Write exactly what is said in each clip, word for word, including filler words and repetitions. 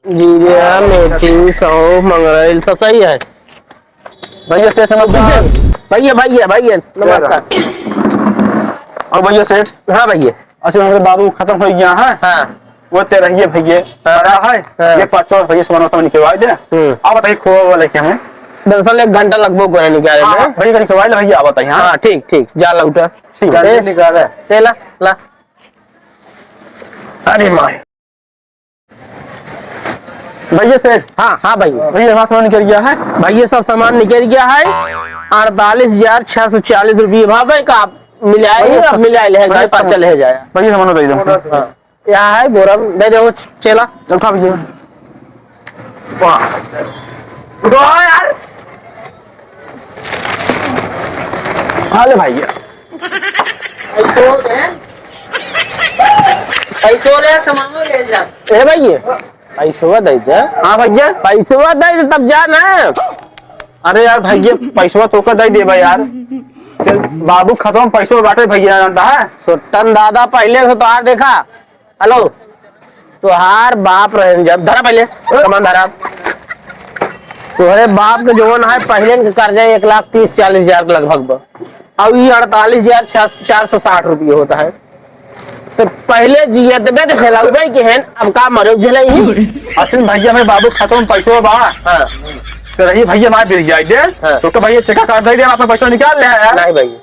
जीरा, मेथी, सौंफ, मंगरैल, सब सही है। भैया सेठ नमस्कार। भैया, भैया, भैया, नमस्कार। और भैया सेठ? हाँ भैया। अच्छा, हमारे बाबू खत्म हो गया है। हाँ। वो तेरहिए भैया हाँ। पड़ा है। हाँ। ये पाँच सौ भैया सामान वामान निकलवा दे। हम्म। आप बताइए, खोवा वाला क्या है? दरअसल एक घंटा लगभग को है निकाले हाँ, में। हाँ, भैया निकलवा ले भैया, आप बताइए। हाँ। हाँ, ठीक, ठीक, जा लौटा। ठीक है। जल्दी निकाले। चला, ला। अरे माय। भैया सेठ। हाँ, हाँ भैया। भैया, हमारा सामान निकल गया है। भैया, सब सामान निकल गया है। अड़तालीस हजार छह सौ चालीस रुपये भाव है का? आप मिलाए भैया, हैं, आप सब मिलाए ले, भाई, सब पाँच चले है जाए। भैया, सामान दे दो। हाँ। यहाँ है बोरा, दे दे वो चेला। उठा भैया। वाह। उठा यार। हाँ ले भैया। पैसो दे। पैसो ले, सामानो ले जा। ए भैया, पैसवा दे दे। हाँ भैया। पैसवा दे दे तब जा ना। अरे यार भैया, पैसवा तोका दे देबा यार। बाबू खतवा में पैसवा बाटे भैया, जानता है? सुट्टन दादा पहिले से तोहार देखा। हेलो, तोहार बाप रहे जब, धरा पहिले, सामान धरा। तोहरे बाप के जवन है पहिले के कर्जा एक लाख तीस चालीस हजार के लगभग बा। और ये अड़तालीस हजार चार सौ साठ रुपये होता है। तो पहिले जियत बे तो झेलाऊ भाई के हैं, अब का मरे झेलाई ही? असल में भैया, हमारे बाबू खतवा में पैसवा बा। हाँ। तो रही भैया, हमारे बिल जाए दे। हाँ। तो का भैया, चेक काट दे दे, अपना पैसा निकाल ले यार। नहीं भैया।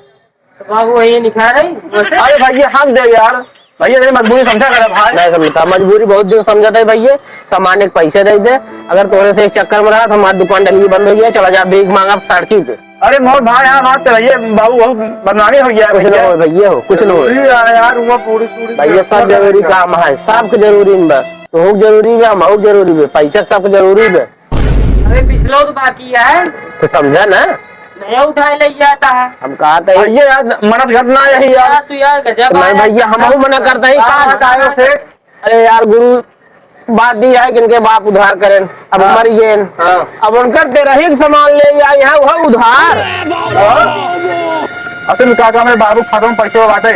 तो बाबू, वही निकाल रही, वैसे? अरे भैया, हम दे यार। भैया, तेरी मजबूरी समझा कर भाई। नहीं समझता, मजबूरी बहुत दिन समझता है भैया। सामान एक पैसे दे दे, अगर तोरे से एक चक्कर में रहा तो हमारी दुकान डली बंद हो गया, चला जा भीख मांगा सड़की पे। अरे मोर भाई, यहाँ बात तो भैया, बाबू बहुत बदनामी हो गया कुछ ना भैया। हो भैया, हो कुछ ना हो। अरे यार, यार, वो पूरी, पूरी भैया, सब जरूरी काम है, सबके जरूरी बा। तोहू के जरूरी बा, हमहू के जरूरी बा, पैसा के सबके जरूरी बा। अबे पिछला तो बाकी है। तो समझा ना? नया उठाए ले जाता है। हम कहा था भैया यार, मरद घटना यही यार। यार, तू यार गजब नहीं आया। भैया, हमहू मना करता ही, का का बतायो बतायो? सेठ? अरे यार गुरु, बात दी है कि इनके बाप उधार करें, अब हाँ। मर गए। हाँ। अब उनकर तेरही के सामान ले आई है, वह उधार। हाँ। असल में का, का मेरे बाबू खाता में पैसे बाटे,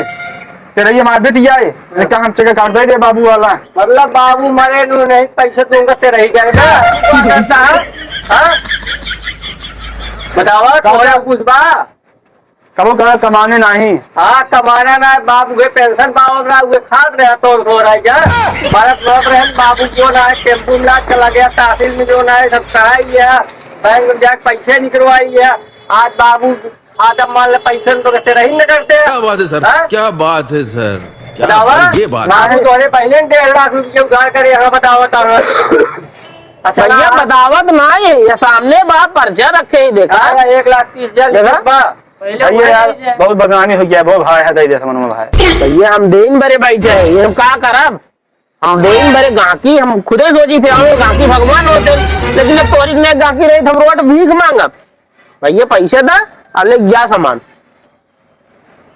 तेरही हमारे बेटी आए, हाँ। का हम चेक काट दे दे बाबू वाला। मतलब बाबू मरे नु नहीं, पैसे तुमका तेरही जाएगा। हाँ? बतावा, का तोरा बा? कुछ बा? कबो कहा कमाने नाही। हाँ, कमाना ना, बाप उहे पेंशन पावत रहा, उहे खात रहा, तो सो रहा है क्या? भारत लौट रहे हैं, बाबू जो ना है, टेम्पू में ना चला गया, तहसील में जो ना है, सब कहा ही है, बैंक में जाके पैसे निकलवाई है। आज बाबू, आज अब मान ले, पैसे तो कहते रही न करते हैं। क्या बात है सर, हाँ? क्या बात है सर, क्या बतावा? ये बात है। बाबू तोरे पहले डेढ़ लाख रुपये उधार करे, यहाँ बतावा, बतावा। अच्छा भैया, ना। बतावत ना है, ये सामने बा, पर्चा रखे ही देखा। हाँ, एक लाख तीस हजार देखा? लिखा बा। पहले भैया यार, वही बहुत बदनामी हो गया, बहुत भाई है, दे दे समन में भाई। भैया, हम दिन भरे बैठे हैं, ये हम का करब? हम दिन भरे गाहकी, हम खुदे सोची थे, हम गाहकी भगवान होते, लेकिन अब तोरी ने गाहकी रही, तो हम रोड भीख मांगब। भैया, पैसे दा, अब ले जा सामान।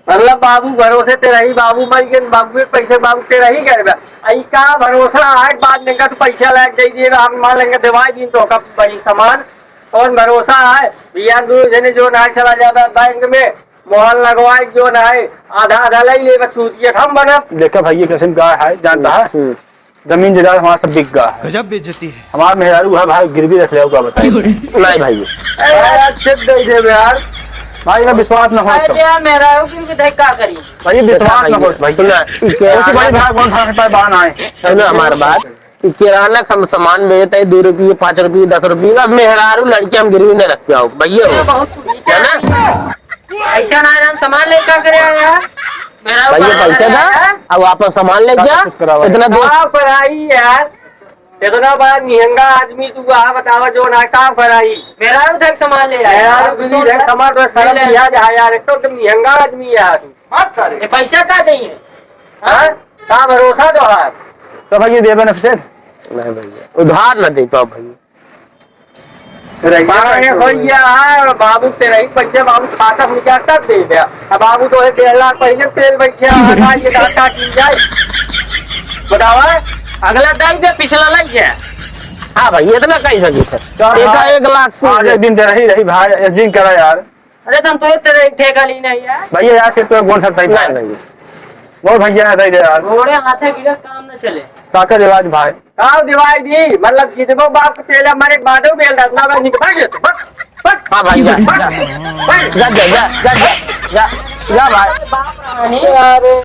मतलब बाबू भरोसे ते रही, बाबू मर गए, बाबू के पैसे बाबू ते रही गए बा। आई का भरोसा है, बाद में का तू पैसा लायक दे दिए, हम मान लेंगे दिवाई दिन तो का भाई सामान, कौन भरोसा है? भैया, दो जने जो ना चला जाता बैंक में, मोहर लगवाए जो ना है, आधा आधा ले ले, बस चूतिया हम बनब। देखा भैया, कसम का है, जानता है? हम्म। जमीन जायदाद हमारा सब बिक गया है। गजब बेइज्जती है। हमारा मेहरारू है भाई, गिरवी रख ले, का बताइए। नहीं भाई। अरे यार, चेक दे दे यार। भाई, ना विश्वास ना हो अरे तो। यार, मेहरारू की भी देख का करी। भाई, विश्वास ना हो भाई। सुना, इके उसी भाई, भाई, कौन सा है, बाहर ना आए। सुनो हमारी बात। किराना हम सामान बेचते हैं, दो रुपये, पाँच रुपये, दस रुपये। अब मेहरारू लड़के हम गिरवी न रख के आओ, भैया हो। बहुत है ना? ऐसा ना है, हम सामान लेकर करे आए हैं। मेरा भैया, पैसा था, है। अब वापस सामान ले जा। कुछ करावा। इतना दोस्त का कराई यार, इतना बड़ा निहंगा आदमी तू, कहा बतावा जो ना काम कराई। मेरा भी देख सामान ले आया। मेरा भी देख सामान, तो शर्म ले। किया जा यार, एक तो तुम निहंगा आदमी है यार। मत सारे। ये पैसा का देंगे? हाँ? का भरोसा तो है? तो भैया देबे न फिर? नहीं भैया, उधार ना दे पाओ भैया। सारा ये सोई गया है, बाबू तेरा ही पैसे बाबू खाता से निकाल तब दे दे। अब बाबू तो एक डेढ़ लाख पहले तेल बैठे हैं, ना ये कहाँ काट ली जाए? बतावा। अगला दे दे, पिछला लग गया। हाँ भाई, इतना कैसे दे सर? तो एक, हाँ, एक लाख से आज एक दिन तेरा ही रही भाई, इस दिन करा यार। अरे तुम तो तेरे ठेका ली नहीं यार। भैया यार, सिर्फ तो कौन सा टाइप नहीं है? नहीं। बहुत भैया है, दे दे यार। घोड़े हाथे गिरस काम न चले। ताकत इलाज भाई। काव दिवाई दी, मतलब कि देखो बाप के पेला मारे के बादो बेल रखना बा, निक भाग जा, बस, बस। हाँ भाई, जा, जा। जा, जा, जा, जा, जा, जा, जा भाई। बाप रानी, अरे,